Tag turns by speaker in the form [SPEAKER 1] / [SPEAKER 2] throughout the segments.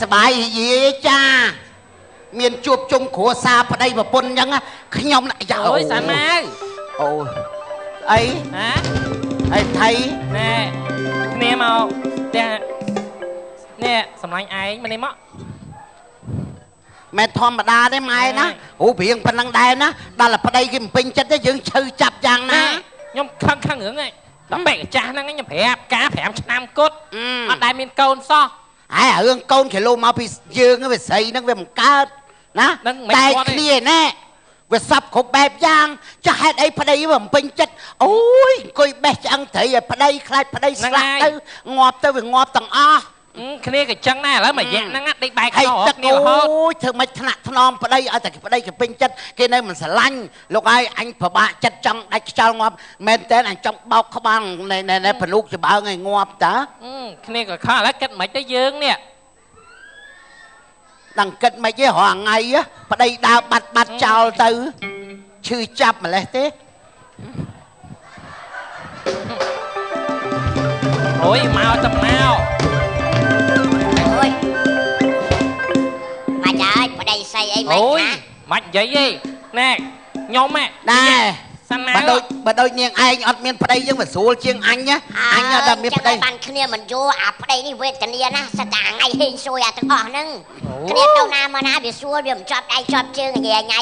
[SPEAKER 1] សบายយាចាមានជួបជុំគ្រួសារប្តីប្រពន្ធអញ្ចឹងខ្ញុំយ៉ា
[SPEAKER 2] អូយសាម៉ាវ
[SPEAKER 1] អូអី
[SPEAKER 2] ហ៎
[SPEAKER 1] អីថៃ
[SPEAKER 2] ណែគ្នាមកផ្ទះនេះសម្លាញ់ឯងមកនេះមក
[SPEAKER 1] មិនធម្មតាទេម៉ែណាអូព្រៀងប៉ុណ្ណឹងដែរណាដល់តែប្តីគេមិនពេញចិត្តទេយើងឈឺចាប់យ៉ាងណា
[SPEAKER 2] ខ្ញុំខឹងខឹងរឿងហ្នឹងដល់បែកកាចាស់ហ្នឹងខ្ញុំប្រាប់ការ5ឆ្នាំគត់អត់ដែលមានកូនសោះ
[SPEAKER 1] ហើយរឿងកូនគីឡូមកពីយើងវាស្រីហ្នឹងវាមិនកើតណាតែគ្នាណែវាសັບគ្រប់បែបយ៉ាងចាស់ហេតុអីប្តីវាមិនពេញចិត្តអូយអង្គុយបេះឆ្អឹងត្រីឲ្យប្តីខ្លាចប្តីស្លាប់ទៅងាប់ទៅវាងាប់ទាំងអស់
[SPEAKER 2] គ្នាក៏ចឹងដែរឥឡូវមួយរយៈហ្នឹងដេកបែក
[SPEAKER 1] ហើយ
[SPEAKER 2] ខោ
[SPEAKER 1] ទឹក
[SPEAKER 2] គ្នារហូត
[SPEAKER 1] អូយធ្វើម៉េចថ្នាក់ថ្នមប្តីឲ្យតែប្តីគេពេញចិត្តគេនៅមិនស្រឡាញ់លោកហើយអញពិបាកចិត្តចង់ដាច់ខ្យល់ងាប់មែនតើអញចង់បោកក្បាលណែណែពនុកច្បើងឲ្យងាប់តា
[SPEAKER 2] គ្នាក៏ខំឥឡូវគិតមិនទៅយើងនេះ
[SPEAKER 1] ដឹងគិតមិនទេរាល់ថ្ងៃប្តីដើរបាត់បាត់ចោលទៅឈឺចាប់ម្លេះទេ
[SPEAKER 2] អូយមកតែមក
[SPEAKER 3] អូយមកហើយប្តីស្អីអីមិន
[SPEAKER 2] អូយ
[SPEAKER 3] ណា
[SPEAKER 2] មិននិយាយទេណែខ្ញុំហ៎
[SPEAKER 1] ណែ
[SPEAKER 2] សាម៉ាវ
[SPEAKER 1] បើដូចនាងឯងអត់មានប្តីយើងវាស្រួលជាងអញណាអញអត់មានប្តី
[SPEAKER 3] បានគ្នាមិនយល់អាប្តីនេះវេទនាណាសិតតែថ្ងៃហេងសួយអាទាំងអស់ហ្នឹងគ្នាទៅណាមកណាវាស្រួលវាមិនជាប់ដៃជាប់ជើងញ៉ៃញ៉ៃ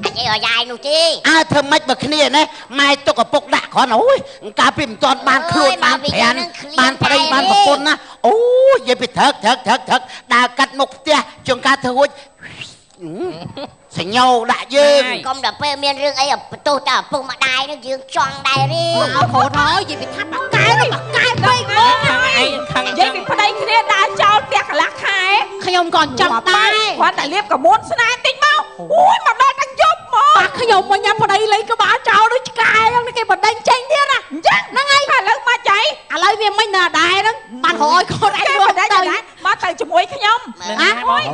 [SPEAKER 3] អញអីអាយនោះទេ
[SPEAKER 1] អើធ្វើម៉េចបើគ្នាណាម៉ែទុកឪពុកដាក់គ្រាន់អូយកាលពីមិនទាន់បានខ្លួនបានប្រានបានប្តីបានប្រពន្ធណាអូយនិយាយពីត្រឹកត្រឹកត្រឹកត្រឹកដើរកាត់មុខផ្ទះជួនកាលធ្វើរួចសញ្ញោដាក់យើង
[SPEAKER 3] កុំដល់ពេលមានរឿងអីបន្ទោសតើឪពុកម្ដាយនឹងយើងចង់ដែរទេ
[SPEAKER 4] អើខូនហើយនិយាយពីថាបាកែបាកែពេកមើល
[SPEAKER 2] ខឹងឯងខឹង
[SPEAKER 5] និយាយពីប្តីគ្នាដើរចោលផ្ទះកន្លះខែ
[SPEAKER 4] ខ្ញុំក៏ចាំដែរ
[SPEAKER 5] គ្រាន់តែលៀបកមួនស្នេហ៍តិចមកអូយមកដល់ទាំងយប់មក
[SPEAKER 4] បាខ្ញុំមកញ៉ាំប្តីលេងក្បាលចោលដូចឆ្កែហ្នឹងគេបណ្ដេញចេញទៀតណា
[SPEAKER 5] អញ្ចឹងហ្នឹងហើយឥឡូវមកចៃ
[SPEAKER 4] ឥឡូវវាមិននៅដែរហ្នឹងបានរយខូនឯង
[SPEAKER 5] គេ
[SPEAKER 4] រត់
[SPEAKER 5] បណ្ដេញ
[SPEAKER 4] ទៅ
[SPEAKER 5] ដែរមកទៅជាមួយខ្ញុំ
[SPEAKER 2] ណាបង
[SPEAKER 1] អូយ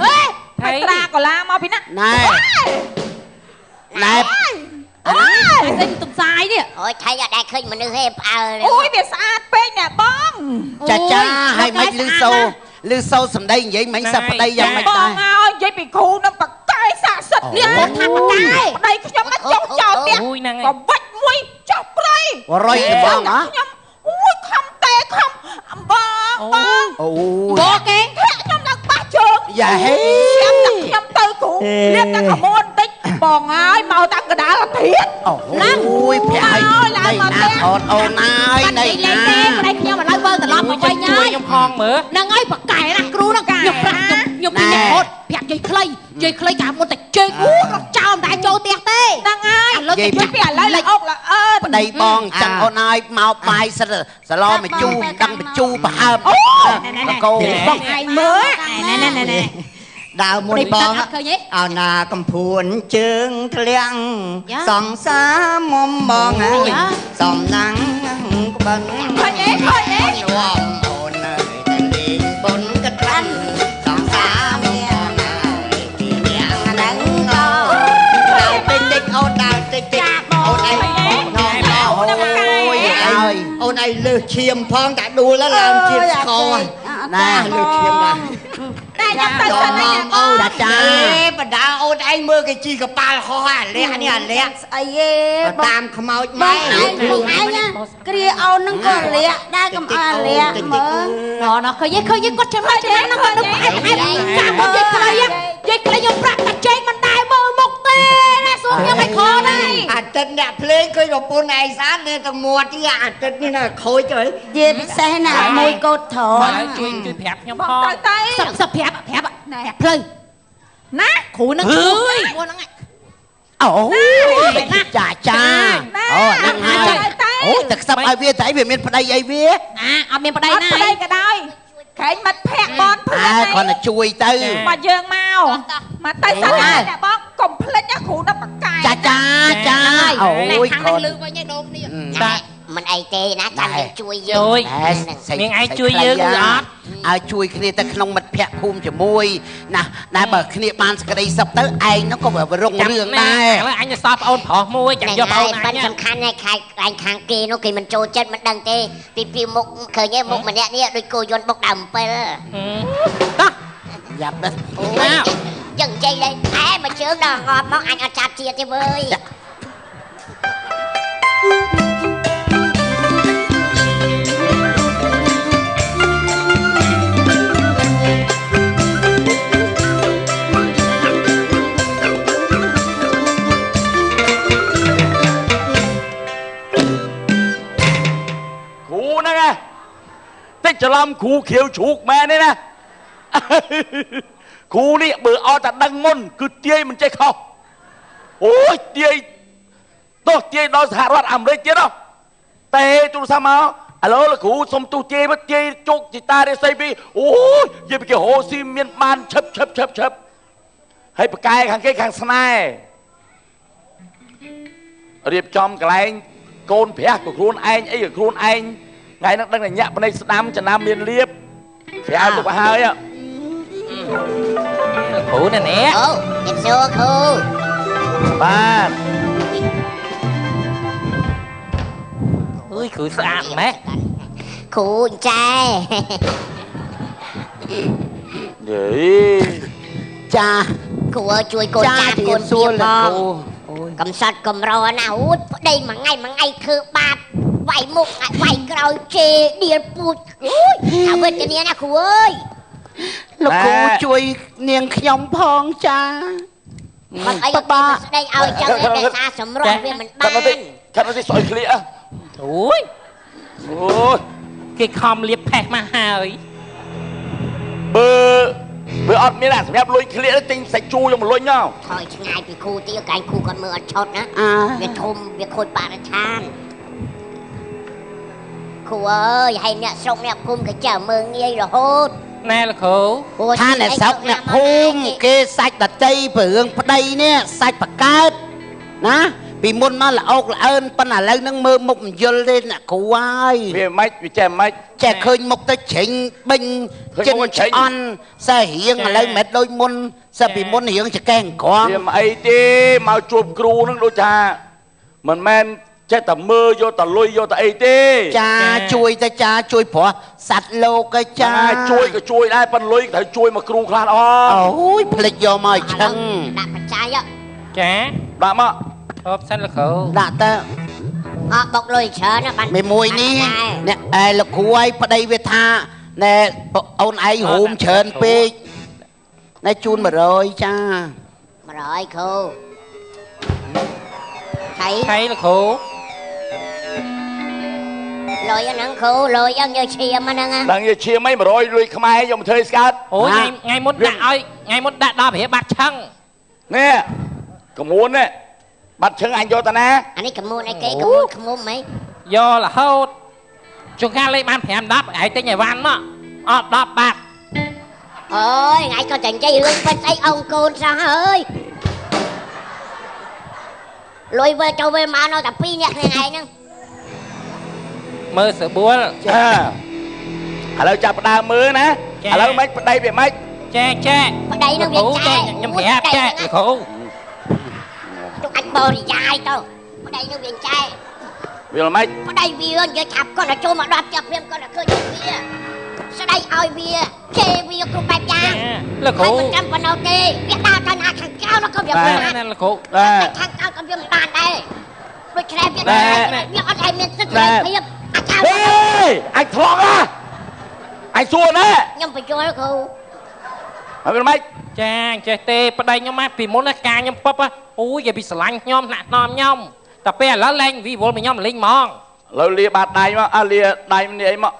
[SPEAKER 4] អេ
[SPEAKER 5] ទៅត្រាកូឡាមកពីណា
[SPEAKER 1] ណែណែ
[SPEAKER 5] អូយ
[SPEAKER 4] សេចទុំសាយនេះ
[SPEAKER 3] អូយថៃអត់ដែលឃើញមនុស្សទេផ្អើល
[SPEAKER 5] អូយវាស្អាតពេកណែបង
[SPEAKER 1] ចាចាហើយមិនលឺសូលឺសូសំដីនិយាយមិញសប្ប្តីយ៉ាងម៉េច
[SPEAKER 5] បង
[SPEAKER 1] ដែរ
[SPEAKER 5] អើយនិយាយពីគ្រូនឹងបកកែស័ក្តិសិទ្ធិ
[SPEAKER 4] នេះគាត់ថាបាកែ
[SPEAKER 5] ប្តីខ្ញុំមកចុះចោលផ្ទះ
[SPEAKER 2] អូយហ្នឹង
[SPEAKER 5] ក៏វិចមួយចុះព្រៃ
[SPEAKER 1] រយដបងហ៎
[SPEAKER 5] ខ្ញុំអូយខំតែខំបងបង
[SPEAKER 1] អូ
[SPEAKER 4] ប
[SPEAKER 1] យ
[SPEAKER 4] គេ
[SPEAKER 5] ធាក់ខ្ញុំឡើងបាសជើង
[SPEAKER 1] យ៉ាហេ
[SPEAKER 5] ខ្ញុំតែខ្ញុំទៅគ្រូលៀបតែកមួនបន្តិចបងអើយមកតាំងកដាលអាធិធ
[SPEAKER 1] អូយប្រាក់ឲ្យណៃណាថតអូនអើយ
[SPEAKER 4] បាត់
[SPEAKER 1] ណៃ
[SPEAKER 4] និយាយ
[SPEAKER 1] ណា
[SPEAKER 4] លេងទេប្តីខ្ញុំឥឡូវវិលត្រឡប់មកវិញហើយ
[SPEAKER 2] ជួយខ្ញុំផងមើល
[SPEAKER 4] ហ្នឹងហើយបកែណាគ្រូហ្នឹងខ្ញុំប្រាប់ខ្ញុំខ្ញុំពីអ្នកហត់ប្រាប់យាយខ្លីយាយខ្លីកាលមុនតែជើងអូរត់ចោលមិនដែរចូលផ្ទះទេ
[SPEAKER 5] ហ្នឹងហើយ
[SPEAKER 4] ឥឡូវ
[SPEAKER 5] និយាយពីឥឡូវល្អុកល្អើន
[SPEAKER 1] ប្តីបងចឹងអូនអើយមកបាយសិតសឡមកជូរដឹងបញ្ជូរប្រហើបបកោ
[SPEAKER 4] បងឯងមើលណែណែណែណែ
[SPEAKER 6] ដើមមុនបង
[SPEAKER 4] អត់ឃើញទេ
[SPEAKER 6] អោណាកំភួនជើងធ្លាក់សង្សារមុំបងហើយសំណាងក្បិន
[SPEAKER 5] ឃើញទេឃើញទេ
[SPEAKER 6] នាំអូនអើយតែលេងបុនកត្រាន់សង្សារមុំបងហើយពីអ្នកហ្នឹងអោដើរតិចតិចអូនដើរតិចតិចអូនឯងនាំ
[SPEAKER 1] អូយអើយ
[SPEAKER 6] អូនឯងលើសឈាមផងតែដួលឡើងជាតិស្ករ
[SPEAKER 1] ណែ
[SPEAKER 6] លើសឈាមដែរ
[SPEAKER 5] តែខ្ញុំទៅសិនហើយ
[SPEAKER 6] អូន
[SPEAKER 1] តាចា
[SPEAKER 6] អេបដាអូនឯងមើលគេជីកប៉ាល់ហោះអាលះនេះអាលះ
[SPEAKER 7] ស្អីទេ
[SPEAKER 6] បើតាមខ្មោច
[SPEAKER 7] ប
[SPEAKER 6] ម៉ែ
[SPEAKER 7] ងឯងបងឯងណាគ្រាអូនហ្នឹងក៏លាក់ដែរកុំឲ្យលាក់មើល
[SPEAKER 4] ណណឃើញទេឃើញទេគាត់ចាំចាំហ្នឹងគាត់នឹងផ្អែកផ្អែកកាមុនយាយខ្លីយាយខ្លីខ្ញុំប្រាប់តែជែកមិនដែរមើលមុខទេណាសួរខ្ញុំមិនខកដែរ
[SPEAKER 6] អាទិត្យអ្នកភ្លេងឃើញប្រពន្ធឯងស្អាតនៅតែមាត់ទៀតអាទិត្យនេះណាខូចទៅ
[SPEAKER 7] ជាពិសេសណាមួយកូតត្រ
[SPEAKER 2] ឥ
[SPEAKER 7] ន
[SPEAKER 2] ឡូវជួយជួយប្រាប់ខ្ញុំ
[SPEAKER 5] បង
[SPEAKER 2] ផង
[SPEAKER 5] ទៅទៅ
[SPEAKER 4] សឹកសឹកប្រាប់ប្រាប់ណែផ្លូវ
[SPEAKER 5] ណា
[SPEAKER 4] គ្រូនឹងគ្រូហ្នឹង
[SPEAKER 1] អូយចាចាអូហ្នឹងហើយអូតែខ្សឹបឲ្យវាតែវាមានប្តីអីវា
[SPEAKER 4] ណាអត់មានប្តីណា
[SPEAKER 5] អត់ប្តីក៏ដោយក្រែងមិត្តភក្តិបងភឿ
[SPEAKER 1] អើ
[SPEAKER 5] ន
[SPEAKER 1] គ្រាន់តែជួយទៅ
[SPEAKER 5] មកយើងមកមកទៅសិនហើយអ្នកបងកុំភ្លេចណាគ្រូនឹងបកកែ
[SPEAKER 1] ចាចាចាអូយ
[SPEAKER 4] ខាង
[SPEAKER 1] គ្រាន់
[SPEAKER 4] នេះលឺវិញឯងដូរគ្នា
[SPEAKER 2] តា
[SPEAKER 3] មិនអីទេណាចាំយើងជួយយើង
[SPEAKER 2] ជួយ
[SPEAKER 1] ណែ
[SPEAKER 2] នាងឯងជួយយើងឬអត់
[SPEAKER 1] ឲ្យជួយគ្នាទៅក្នុងមិត្តភក្តិភូមិជាមួយណាណាបើគ្នាបានសក្តីសុខទៅឯងហ្នឹងក៏វារុងរឿងដែរ
[SPEAKER 2] ឥឡូវអញទៅសល់ប្អូនប្រុសមួយចាំយកប្អូនអ
[SPEAKER 3] ប៉ុ
[SPEAKER 2] ញ
[SPEAKER 3] ន្តែសំខាន់ណាស់ខែកន្លែងខាងគេនោះគេមិនចូលចិត្តមិនដឹងទេពីពីមុខឃើញទេមុខម្នាក់នេះដូចគោយន្តបុកដើម7
[SPEAKER 2] តោះ
[SPEAKER 1] យ៉ាប់ដល់
[SPEAKER 3] អូយយើងនិយាយលេងអែមួយជើងដល់ងាប់មកអញអត់ចាប់ជាតិទេវើយ
[SPEAKER 8] គ្រូហ្នឹងណាតិចច្រឡំគ្រូខៀវជ្រូកមែនទេណា គ្រូនេះបើឲ្យតែដឹងមុនគឺទាយមិនចេះខុសអូយទាយទោះទាយដល់សហរដ្ឋអាមេរិកទៀតហ៎តែទូរស័ព្ទមកអាឡូលោកគ្រូសុំទូទាយមកទាយជោគជីតារិស័យពីអូយនិយាយពីគេហោស៊ីមានបានឈឹបឈឹបឈឹបឈឹបហើយប្រកែខាងគេខាងស្នេហ៍រៀបចំកន្លែងកូនប្រាស់ក៏ខ្លួនឯងអីក៏ខ្លួនឯងថ្ងៃហ្នឹងដឹងតែញាក់ភ្នែកស្ដាំចំណាំមានលៀបក្រៅទុកឲ្យហើយហ៎
[SPEAKER 2] គ្រូណានេះ
[SPEAKER 3] អូជិបសួរគ្រូ
[SPEAKER 8] បាទ
[SPEAKER 2] អើយគ្រូស្អាតម៉េះ
[SPEAKER 3] គ្រូអញ្ចែ
[SPEAKER 8] យេ
[SPEAKER 1] ចា
[SPEAKER 3] គ្រូអើយជួយកូន
[SPEAKER 1] ចា
[SPEAKER 3] ចា
[SPEAKER 1] ជំ
[SPEAKER 3] កូន
[SPEAKER 1] រាបសួរ
[SPEAKER 3] ទៀត ផង
[SPEAKER 1] លោកគ្រូអូយ
[SPEAKER 3] កំសត់កំរណាអូយប្តីមួយថ្ងៃមួយថ្ងៃធ្វើបាបវាយមុខវាយក្រោយជេរដៀលពូជអូយថាវេទនាណាគ្រូអើយ
[SPEAKER 1] លោកគ្រូជួយនាងខ្ញុំផងចា
[SPEAKER 3] មិនអី
[SPEAKER 1] បបា
[SPEAKER 3] គេស្ដីឲ្យចឹងឯងដោយសារសម្រស់វាមិនបា
[SPEAKER 8] កាត់មកតិច
[SPEAKER 3] ន
[SPEAKER 8] កាត់មកតិចស្អុយក្លៀក
[SPEAKER 2] អូយ
[SPEAKER 8] អូយ
[SPEAKER 2] គេខំលាបផេះមកហើយ
[SPEAKER 8] បើបើអត់មានអាសម្រាប់លុយក្លៀកទិញសាច់ជូរយកមកលុញហ៎
[SPEAKER 3] ថយឆ្ងាយពីគ្រូទៀតកែងគ្រូគាត់មើលអត់ឆត់ណា
[SPEAKER 1] អា
[SPEAKER 3] វាធំវាខូចបរិស្ថានគ្រូអើយហើយអ្នកស្រុកអ្នកភូមិគេចេះមើងងាយរហូត
[SPEAKER 2] ណែលោកគ្រូ
[SPEAKER 3] ព្រោះ
[SPEAKER 1] ថាអ្នកស្រុកអ្នកភូមិគេសាច់ដតីព្ររឿងប្តីនេះសាច់បកើតណាពីមុនមកល្អោកល្អើនប៉ុន្តែឥឡូវហ្នឹងមើលមុខមិនយល់ទេអ្នកគ្រូហើយ
[SPEAKER 8] វាមិនវាចេះមិន
[SPEAKER 1] ចេះឃើញមុខទៅជ្រិញបិញ
[SPEAKER 8] ឃើញ
[SPEAKER 1] ចិន
[SPEAKER 8] មុខជ្រិញ
[SPEAKER 1] ឆ្អន់សើរៀងឥឡូវមិនមែនដូចមុនសើពីមុនរៀងចកេះក្រង
[SPEAKER 8] វាមិនអីទេមកជួបគ្រូនឹងដូចថាមិនមែនចេះតែមើលយកតែលុយយកតែអីទេ
[SPEAKER 1] ចាជួយទៅចាជួយព្រោះសត្វលោកឯងចា
[SPEAKER 8] ចាជួយក៏ជួយដែរប៉ុន្តែលុយត្រូវជួយមកគ្រូខ្លះអស់
[SPEAKER 1] អូយភ្លេចយកមកឲ្យឆឹង
[SPEAKER 3] ដាក់បច្ច័យហ៎
[SPEAKER 2] ចា
[SPEAKER 8] ដាក់មក
[SPEAKER 2] ហូបសិនលោកគ្រូ
[SPEAKER 1] ដាក់ទៅ
[SPEAKER 3] អត់បុកលុយច្រើនណាបាន
[SPEAKER 1] មេមួយនេះអ្នកឯលោកគ្រូឲ្យប្តីវាថាណែអូនឯងរូមច្រើនពេកណែជូន100ចា
[SPEAKER 3] 100គ្រូថៃ
[SPEAKER 2] ថៃលោកគ្រូ
[SPEAKER 3] លុយហ្នឹងគ្រូលុយហ្នឹងយកឈាមហ្នឹងណា
[SPEAKER 8] ដឹងយកឈាមអី100លុយខ្មែរយកមកធ្វើឲ្យស្កើត
[SPEAKER 2] អូយថ្ងៃថ្ងៃមុនដាក់ឲ្យថ្ងៃមុនដាក់ដល់ព្រាបាត់ឆឹង
[SPEAKER 8] នេះក្មួននេះបាត់ឈឹងអញយកតាណា
[SPEAKER 3] អានេះកមួនអីគេកមួនខ្មុំហី
[SPEAKER 2] យករហូតជួនកាលលេខបាន5 10ឯងទិញអីវ៉ាន់មកអត់10បាត់
[SPEAKER 3] អូយថ្ងៃក៏តែនិយាយរឿងពិតស្អីអង្គកូនសោះហើយលុយវិលចូលវិលមកនៅតែ2នាក់គ្នាឯងហ្នឹង
[SPEAKER 2] មើលស្បួល
[SPEAKER 8] ចាឥឡូវចាប់ផ្ដើមមើលណា
[SPEAKER 2] ចា
[SPEAKER 8] ឥឡូវមិនប្តីវាមិន
[SPEAKER 2] ចែចែ
[SPEAKER 3] ប្តីនឹងវាចែ
[SPEAKER 2] ខ្ញុំប្រាប់ចែលោកគ្រូ
[SPEAKER 3] ទុកអាចបរិយាយទៅប្តីនឹងវាចែ
[SPEAKER 8] វាមិន
[SPEAKER 3] ប្តីវានិយាយថាគាត់ទៅចូលមកដល់ផ្ទះព្រាមគាត់ទៅឃើញវាស្ដីឲ្យវាជេរវាគ្រប់បែបយ៉ាង
[SPEAKER 2] លោកគ្រូ
[SPEAKER 3] ហើយមិនចាំប៉ុណ្ណោះទេវាដើរទៅណាខាងក្រៅនោះក៏វាមិនបាន
[SPEAKER 2] ណាលោកគ្រូ
[SPEAKER 8] បាទ
[SPEAKER 3] ខាងក្រៅក៏វាមិនបានដែរដូច្នេះវាវាអត់ឲ្យមានសិទ្ធិសេរីភាពអាច
[SPEAKER 8] ហេអញថ្លង់ណាអញសួរណា
[SPEAKER 3] ខ្ញុំបញ្យល់គ្រូ
[SPEAKER 8] ហើយវាមិន
[SPEAKER 2] ចាអញ្ចេះទេប្តីខ្ញុំមកពីមុនណាការខ្ញុំពឹបអូយនិយាយពីស្រឡាញ់ខ្ញុំថ្នាក់ថ្នមខ្ញុំតែពេលឥឡូវលែងវិវល់មកខ្ញុំលេងហ្មង
[SPEAKER 8] ឥឡូវលាបាតដៃមកអើលាដៃនេះអីមក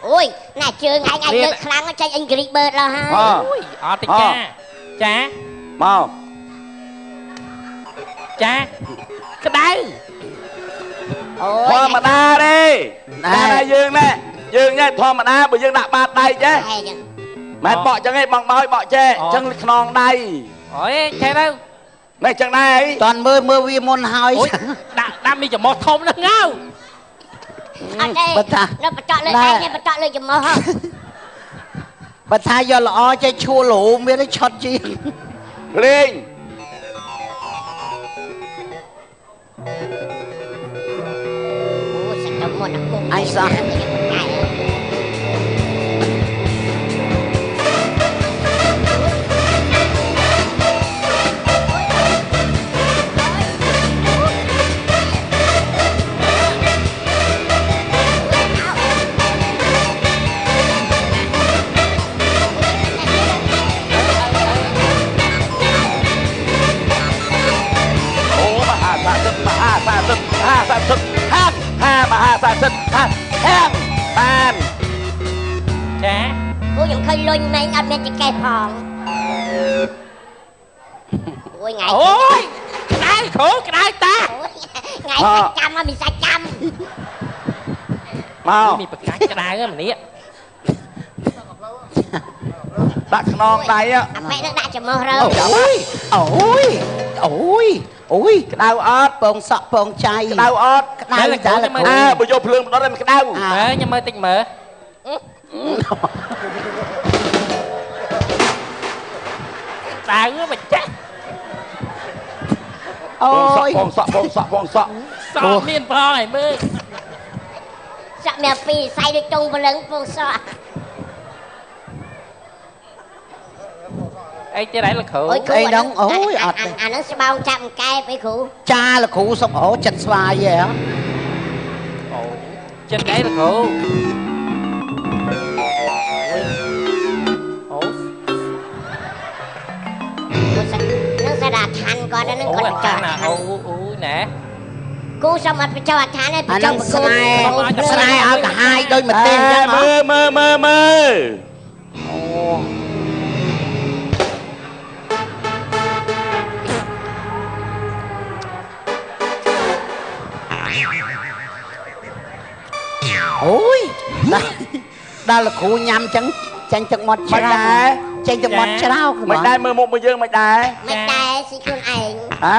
[SPEAKER 3] អូយណែជើងឯងឯងលើកខ្លាំងចេញអ៊ីងគ្រីបឺតឡើយហើយ
[SPEAKER 8] ហ៎
[SPEAKER 2] អូយអត់ទេចាចា
[SPEAKER 8] មក
[SPEAKER 2] ចាក្តៅ
[SPEAKER 3] អូ
[SPEAKER 8] ធម្មតាទេតែយើងណែយើងណែធម្មតាបើយើងដាក់បាតដៃចេះ
[SPEAKER 3] ឯងចឹង
[SPEAKER 8] មិនបកចឹងឯងបងបោយបកចេះចឹងខ្នងដៃ
[SPEAKER 2] អូយចេះទៅ
[SPEAKER 8] នេះចឹងដែរអី
[SPEAKER 1] តាន់មើលមើលវាមុនហើយ
[SPEAKER 2] អូយដាក់ដាក់មានច្រមុះធំហ្នឹងងៅ
[SPEAKER 3] អត់ទេ
[SPEAKER 1] បើថា
[SPEAKER 3] នៅបតក់លើដៃនេះបតក់លើច្រមុះហ៎
[SPEAKER 1] បើថាយកល្អចេះឈួលរោមវានេះឆត់ជាង
[SPEAKER 8] ភ្លេង
[SPEAKER 3] អូសិតទៅមុនអាគុំ
[SPEAKER 1] អញសោះ
[SPEAKER 8] អូមហាសាសិទ្ធមហាសាសិទ្ធមហាសាសិទ្ធហាងហាមហាសាសិទ្ធហាហាងបាន
[SPEAKER 2] ចា
[SPEAKER 3] គូខ្ញុំឃើញលុញមែងអត់មានចកេះផងអូយថ្ងៃ
[SPEAKER 2] អូយក្តៅគ្រូក្តៅតា
[SPEAKER 3] អូយថ្ងៃសាច់ចាំមកមានសាច់ចាំ
[SPEAKER 8] មក
[SPEAKER 2] មានប្រកាច់ក្តៅហ្នឹងម្នាក់
[SPEAKER 8] ដាក់ខ្នងដៃ
[SPEAKER 3] អាប៉ែនឹងដាក់ច្រមុះរើ
[SPEAKER 1] អូយអូយអូយអូយ
[SPEAKER 8] ក្តៅអត់
[SPEAKER 1] ពងសក់ពងចៃ
[SPEAKER 8] ក្តៅអត់
[SPEAKER 1] ក្តៅចាលោកគ្រូ
[SPEAKER 8] អើបើយកភ្លើងមកដុតឲ្យมันក្តៅ
[SPEAKER 2] មើលខ្ញុំមើលតិចមើលក្តៅមកចាស់
[SPEAKER 1] អូយ
[SPEAKER 8] ពងសក់ពងសក់ពងសក់
[SPEAKER 2] សក់មានផងឲ្យមើល
[SPEAKER 3] សក់មានពីរសៃដូចតុងព្រលឹងពងសក់
[SPEAKER 2] អីទៀតហើយលោកគ្រូ
[SPEAKER 3] អូយគ្រូ
[SPEAKER 1] អីហ្នឹងអូយអត់ទេ
[SPEAKER 3] អាហ្នឹងស្បោងចាប់អង្កែបអីគ្រូ
[SPEAKER 1] ចាលោកគ្រូសុំអូចិត្តស្វាយហ៎
[SPEAKER 2] អូចិត្តអីលោកគ្រូអូ
[SPEAKER 3] គូសិននឹងសារអាឋានគាត់ហ្នឹង
[SPEAKER 2] អូ
[SPEAKER 3] គាត់បញ្ចុះ
[SPEAKER 2] អាណាអូអូណែ
[SPEAKER 3] គូសុំអត់បញ្ចុះអាឋានទេ
[SPEAKER 1] អា
[SPEAKER 3] បញ្ចុះ
[SPEAKER 1] ហ្នឹងស្នេហ៍ស្នេហ៍ឲ្យកាហាយដោយម្ទេសអញ្ចឹងហ៎
[SPEAKER 8] មើលមើលមើលមើល
[SPEAKER 1] អូយដល់លោកគ្រូញ៉ាំអញ្ចឹងចាញ់ទឹកមាត់
[SPEAKER 8] មិន
[SPEAKER 1] ច្រោ
[SPEAKER 8] ដែរ
[SPEAKER 1] ចាញ់ទឹកមាត់ច្រោក
[SPEAKER 8] មិនដែរមើលមុខមកយើងមិនដែរ
[SPEAKER 3] មិនដែរស៊ីខ្លួនឯង
[SPEAKER 8] ហ៎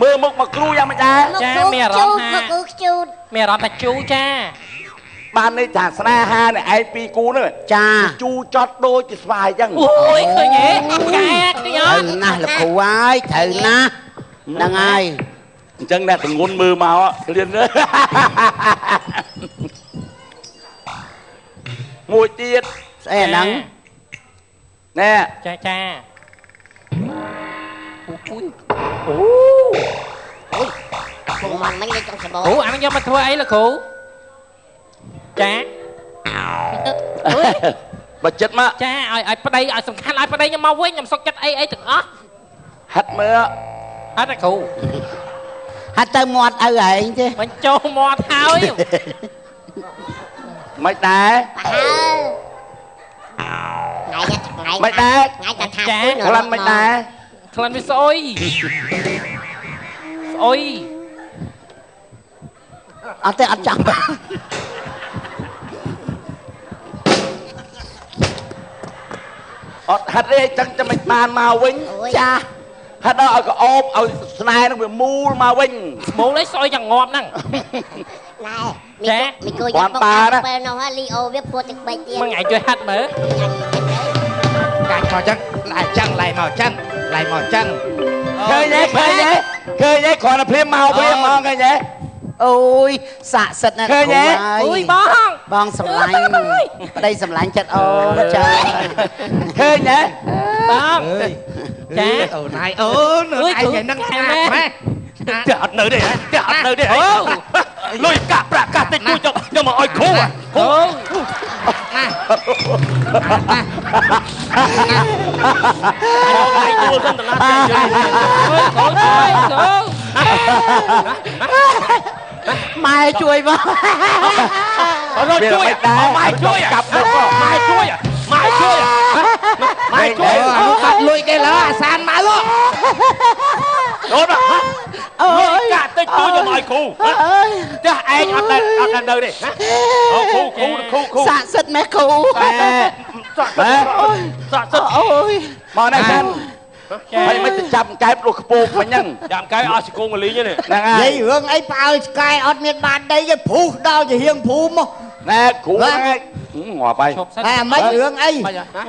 [SPEAKER 8] មើលមុខមកគ្រូយ៉ាងមិនដែរ
[SPEAKER 3] មកគ្រូខ្ជូតមកគ្រូខ្ជូត
[SPEAKER 2] មានអារម្មណ៍ថាជូរចា
[SPEAKER 8] បានន័យថាស្នេហានេះឯងពីរគូហ្នឹង
[SPEAKER 1] ចា
[SPEAKER 8] ជូរចត់ដូចជាស្វាយអញ្ចឹង
[SPEAKER 2] អូយឃើញទេកែឃើញអ
[SPEAKER 1] ត្រូវ
[SPEAKER 2] ត់
[SPEAKER 1] ណាស់លោកគ្រូហើយត្រូវណាស់ហ្នឹងហើយ
[SPEAKER 8] អញ្ចឹងអ្នកទងន់មើលមកឃ្លានមួយទៀត
[SPEAKER 1] ស្អីអាហ្នឹង
[SPEAKER 8] ណែ
[SPEAKER 2] ចាចាអូយអូ
[SPEAKER 3] ពុំមិនមិញលេចចង់សបោ
[SPEAKER 2] គ្រូអានឹងយកមកធ្វើអីលោកគ្រូចាអូយ
[SPEAKER 8] បើចិត្តមក
[SPEAKER 2] ចាឲ្យឲ្យប្តីឲ្យសំខាន់ឲ្យប្តីខ្ញុំមកវិញខ្ញុំសុកចិត្តអីអីទាំងអស់
[SPEAKER 8] ហាត់មើល
[SPEAKER 2] អត់ទេគ្រូ
[SPEAKER 1] ហាត់ទៅមាត់ឪឯងទេ
[SPEAKER 2] មិនចូលមាត់ហើយ
[SPEAKER 8] មិនដែរ
[SPEAKER 3] ប្រហើថ្ងៃថ្ងៃ
[SPEAKER 8] មិនដែរ
[SPEAKER 3] ថ្ងៃតាថា
[SPEAKER 8] ក្លិនមិនដែរ
[SPEAKER 2] ក្លិនវាស្អុយស្អុយ
[SPEAKER 1] អត់ទេអត់ចាំ
[SPEAKER 8] អត់ហាត់ទេអញ្ចឹងจะមិនបានមកវិញ
[SPEAKER 1] ចា
[SPEAKER 8] ហាត់ដល់ឲ្យកអូបឲ្យស្នេហ៍នឹងវាមូលមកវិញ
[SPEAKER 2] មូលអីស្អុយយ៉ាងងាប់ហ្នឹង
[SPEAKER 3] ណែមីគូយកពុកពេលនោះលីអូវាពួតទឹកបីទៀត
[SPEAKER 2] មួយថ្ងៃជួយហាត់មើល
[SPEAKER 6] កាច់មកចឹងឡែចឹងឡែមកចឹងឡែមកចឹង
[SPEAKER 8] ឃើញទេឃើញទេឃើញទេគ្រាន់តែភ្លាមមកភ្លាមមកឃើញទេ
[SPEAKER 1] អូយស័ក្តិសិទ្ធិណាស់
[SPEAKER 8] ឃើញទេ
[SPEAKER 2] អូយបង
[SPEAKER 1] បងសម្លាញ់ប្តីសម្លាញ់ចិត្តអូនចា
[SPEAKER 8] ឃើញទេ
[SPEAKER 2] បងចា
[SPEAKER 6] អូនហើយអូនឯងថ្ងៃហ្នឹងស្អាតម៉េះ
[SPEAKER 8] ផ្ទះអត់នៅទេផ្ទះអត់នៅទេ
[SPEAKER 2] អូ
[SPEAKER 8] លុយកាក់ប្រាក់កាក់តិចតួចយកមកឲ្យគ្រូ
[SPEAKER 2] អូ
[SPEAKER 6] ណា
[SPEAKER 8] មកឲ្យគ្រូសិនតណាចេញយើង
[SPEAKER 2] គ្រូជួយគ្រូ
[SPEAKER 1] ម៉ែជួយមក
[SPEAKER 8] អត់ជួយម៉ែជួយកាប់មកម៉ែជួយម៉ែជួយម៉ែជួយ
[SPEAKER 6] អានោះបាត់លុយគេឡើអាសានមកលោក
[SPEAKER 8] អូន
[SPEAKER 1] អូយ
[SPEAKER 8] កាក់តិចតួចយកមកឲ្យគ្រូ
[SPEAKER 1] អើយ
[SPEAKER 8] ផ្ទះឯងអត់ដែលអត់ដែលនៅទេណាអូគ្រូគ្រូគ្រូគ្រូ
[SPEAKER 1] ស័ក្តិសិទ្ធិម៉ែគ្រូ
[SPEAKER 8] បែសក់សិទ្ធិ
[SPEAKER 1] អូយ
[SPEAKER 8] មកនេះសិន ហើយមិនទៅចាប់កែបលុះខ្ពោកមិញហ្នឹង
[SPEAKER 9] ចាំកែអស់ជង្គង់កលីងនេះ
[SPEAKER 8] ហ្នឹងហើយ
[SPEAKER 6] និយាយរឿងអីផ្អើលឆ្កែអត់មានបានដីទេព្រុសដល់ជាហៀងភូមិមក
[SPEAKER 8] ណែគ្រូហ្នឹងហើយងាប់ហើយ
[SPEAKER 2] ឈប់សិន
[SPEAKER 6] ហើយអាម៉េចរឿងអី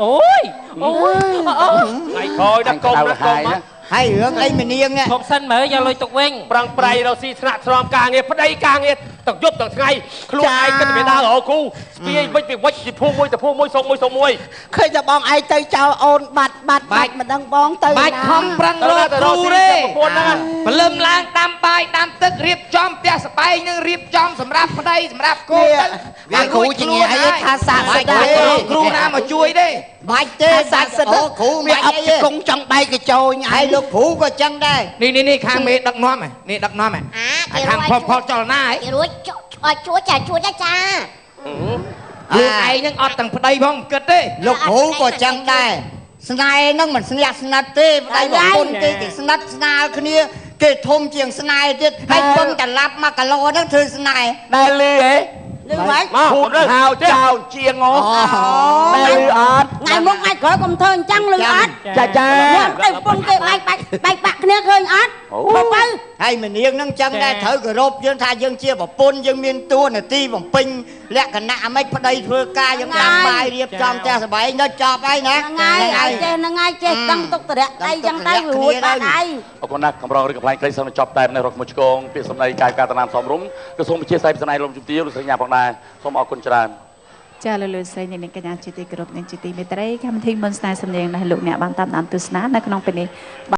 [SPEAKER 2] អូយអូយ
[SPEAKER 9] ថ្ងៃក្រោយដល់កុំណាកុំណា
[SPEAKER 6] ហើយរឿងអីមនាង
[SPEAKER 2] ឈប់សិនមើលយកលុយទុកវិញ
[SPEAKER 9] ប្រឹងប្រៃរកស៊ីថ្នាក់ថ្នមការងារប្តីការងារទាំងយប់ទាំងថ្ងៃខ្លួនឯងគិតតែដើររកគូស្ពាយវិចពីវិចពីភូមិមួយទៅភូមិមួយសុកមួយសុកមួយ
[SPEAKER 1] ឃើញតែបងឯងទៅចោលអូនបាត់បាត់បាត់មិនដឹងបងទៅ
[SPEAKER 10] បាច់ខំប្រឹង
[SPEAKER 9] ទៅ
[SPEAKER 10] រក
[SPEAKER 9] ទៅរ
[SPEAKER 10] គ្រូ
[SPEAKER 9] កស៊ី
[SPEAKER 10] ទេ
[SPEAKER 9] ប្រពន្ធហ្នឹង
[SPEAKER 10] ព្រលឹមឡើងដាំបាយដាំទឹករៀបចំផ្ទះសបែងនឹងរៀបចំសម្រាប់ប្តីសម្រាប់កូនទៅ
[SPEAKER 1] វាគ្រូជាងាយអីថាសាកសិត
[SPEAKER 10] បាច់រកគ្រូណាមកជួយទេ
[SPEAKER 6] បាច់ទេ
[SPEAKER 1] ថាសាកសិត
[SPEAKER 6] អូគ្រូ
[SPEAKER 1] វា
[SPEAKER 6] បាច់អីទេ
[SPEAKER 1] អត់ជង្គង់ចង់បែកកញ្ចោញ
[SPEAKER 6] ហើយលោកគ្រូក៏ចឹងដែរ
[SPEAKER 10] នេះនេះនេះខាងមេដឹកនាំហ៎នេះដឹកនាំហ៎
[SPEAKER 3] អាគេ
[SPEAKER 10] ខាង
[SPEAKER 3] រួច
[SPEAKER 10] ផលផលចលនាហ៎
[SPEAKER 3] គេរួចឲ្យជួយចាជួយចាចា
[SPEAKER 10] ខ្លួនឯងនឹងអត់ទាំងប្តីផងមិនគិតទេ
[SPEAKER 6] លោកគ្រូក៏ចឹងដែរស្នេហ៍ហ្នឹងមិនស្នះស្និទ្ធទេប្តីប្រពន្ធគេគេស្និទ្ធស្នាលគ្នាគេធំជាងស្នេហ៍ទៀតហើយពឹងតែឡាប់មកគីឡូហ្នឹងធ្វើស្នេហ៍
[SPEAKER 8] ដែលលឺហ៎
[SPEAKER 7] លឺហ្មង
[SPEAKER 9] មក
[SPEAKER 8] ភូតហៅចោលជាងអូដែលលឺអត់
[SPEAKER 7] ថ្ងៃមុខថ្ងៃក្រោយកុំធ្វើអញ្ចឹងលឺអត់
[SPEAKER 8] ចាចា
[SPEAKER 7] ខ្ញុំទៅពុនគេបែកបែកបែកបាក់គ្នាឃើញអត់បើទៅ
[SPEAKER 6] ហើយមនាងហ្នឹងចឹងដែរត្រូវគោរពយើងថាយើងជាប្រពន្ធយើងមានតួនាទីបំពេញលក្ខណៈអាម៉េចប្តីធ្វើការយើងដាំបាយរៀបចំផ្ទះសម្បែងដល់ចប់ហើយណា
[SPEAKER 7] ហ្នឹងហើយឲ្យចេះហ្នឹងហើយចេះដឹងទុកតរៈដៃចឹងទៅវារួចបាត់ហើយ
[SPEAKER 8] អរគុណណាស់កម្រងឬកំ pl ែងក្រីសឹមចប់តែនៅរកមួយឆ្កងពាក្យសម្ដីកាយការតាណាមសមរម្យក៏សូមអធិស្ឋានផ្នែកលោកជំទាវលោកស្រីញ៉ាផងដែរសូមអរគុណច្រើន
[SPEAKER 11] ចាលោកលោកស្រីអ្នកនាងកញ្ញាជាទីគោរពនិងជាទីមេត្រីកម្មវិធីមុនស្នេហ៍សំនៀងដែលលោកអ្នកបានតាមដានទស្សនានៅក្នុងពេលនេះ។